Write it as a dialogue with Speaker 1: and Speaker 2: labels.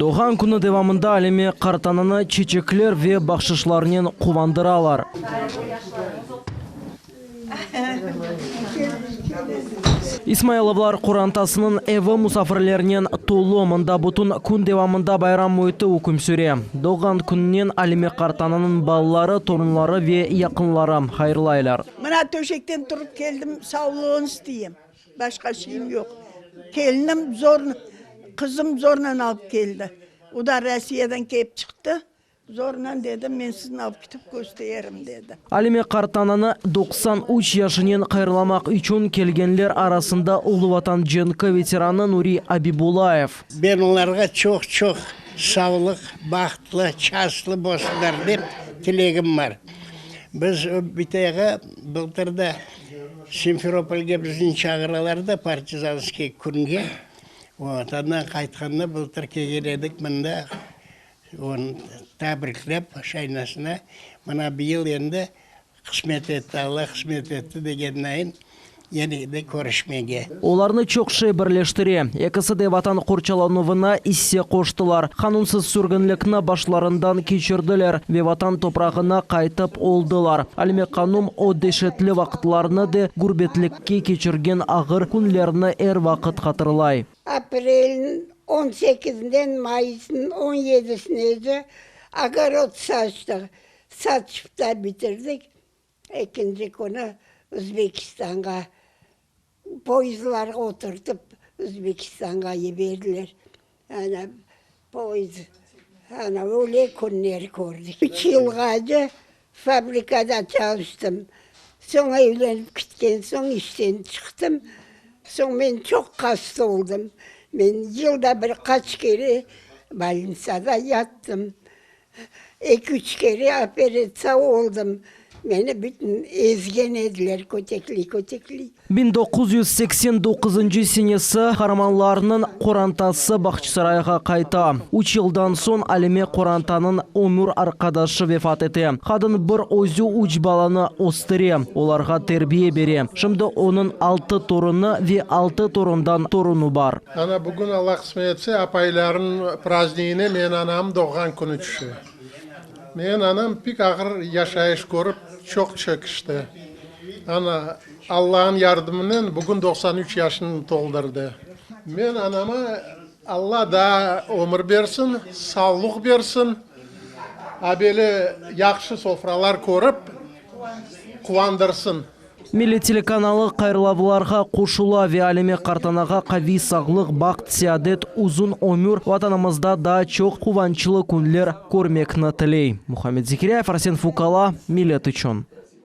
Speaker 1: Doğğan künü devamında Alime qartananı çeçekler ve bahşışlarnen quvandıralar. İsmailovlar qorantasınıñ evi musafirlernen tolu, mında bütün kün devamında bayram müiti üküm süre. Doğğan kününen Alime qartananıñ balaları, torunları ve yaqınları hayırlaylar.
Speaker 2: Mına töşekten turıp keldim, savlığını isteyim, başqa şeyim yoq. Kelinim zor, qızım zornen alıp keldi. O da Rossiyadan kelip çıqtı. Zornen dedi, men sizni alıp ketip kösterim, dedi.
Speaker 1: Alime qartananı 93 yaşınen hayırlamaq içün kelgenler arasında Ulu Vatan cenki veteranı Nuri Abibullayev.
Speaker 3: Ben olarğa çoq-çoq savlıq, bahtlı, çastlı bolsunlar dep tilegim bar. Biz bitayğa bıltır da Simferopolge bizni çağıralar da partizanskiy künge, vot, andan qaytqanda bıltır kelgen edik mında. Onı tabriklep, şaynasına, mına bıyıl endi qısmet etti, Alla qısmet etti degennayin, ene de körüşmege.
Speaker 1: Olarnı çoq şey birleştire. Ekisi de Vatan qorçalanuvına isse qoştılar, qanunsız sürgünlikni başlarından keçirdiler ve Vatan toprağına qaytıp oldılar. Alime qanum o deşetli vaqıtlarnı de gürbetlikke keçirgen ağır künlerni er vaqıt hatırlay.
Speaker 4: Aprelniñ on sekizinden mayısnıñ on yedisinece ogorod saçtıq. Saçıp da bitirdik. Ekinci künü Özbekistanğa poyezdlarğa oturtıp Özbekistanğa yiberdiler. Ana, poyezd, ana, öyle künler kördik. Üç yılğace Fabrikada çalıştım. Soñ evlenip ketken soñ işten çıqtım. Soñ men çoq hasta oldım. Men yılda bir qaç kere bolnitsada yattım. Eki-üç kere operatsiya oldım. Meni bütün ezgen ediler, kötekliy-kötekliy.
Speaker 1: 1989 senesi qaramanlarnıñ qorantası Bağçasarayğa qayta. Üç yıldan soñ Alime qorantanıñ ömür arqadaşı vefat ete. Qadın bir özü üç balanı östüre, olarğa terbiye bere. Şimdi onıñ altı torunı ve altı torundan torunu bar.
Speaker 5: Ana, bugün Alla qısmet etse, apaylarnıñ prazdnigine menim anam doğğan künü tüşe. Menim anam pek ağır yaşayış körip, çoq çekişti. Ana, Allanıñ yardımınen bugün 93 yaşını toldurdı. Men anama Alla daa ömür bersin, sağlıq bersin, abele yahşı sofralar körip, quvandırsın.
Speaker 1: Millet telekanalı hayırlavlarğa qoşula ve Alime qartanağa qaviy sağlıq, baht, seadet, uzun ömür, Vatanımızda daa çoq quvançlı künler körmekni tiley. Muhammed Zekiryayev, Arsen Fukala, Millet içün.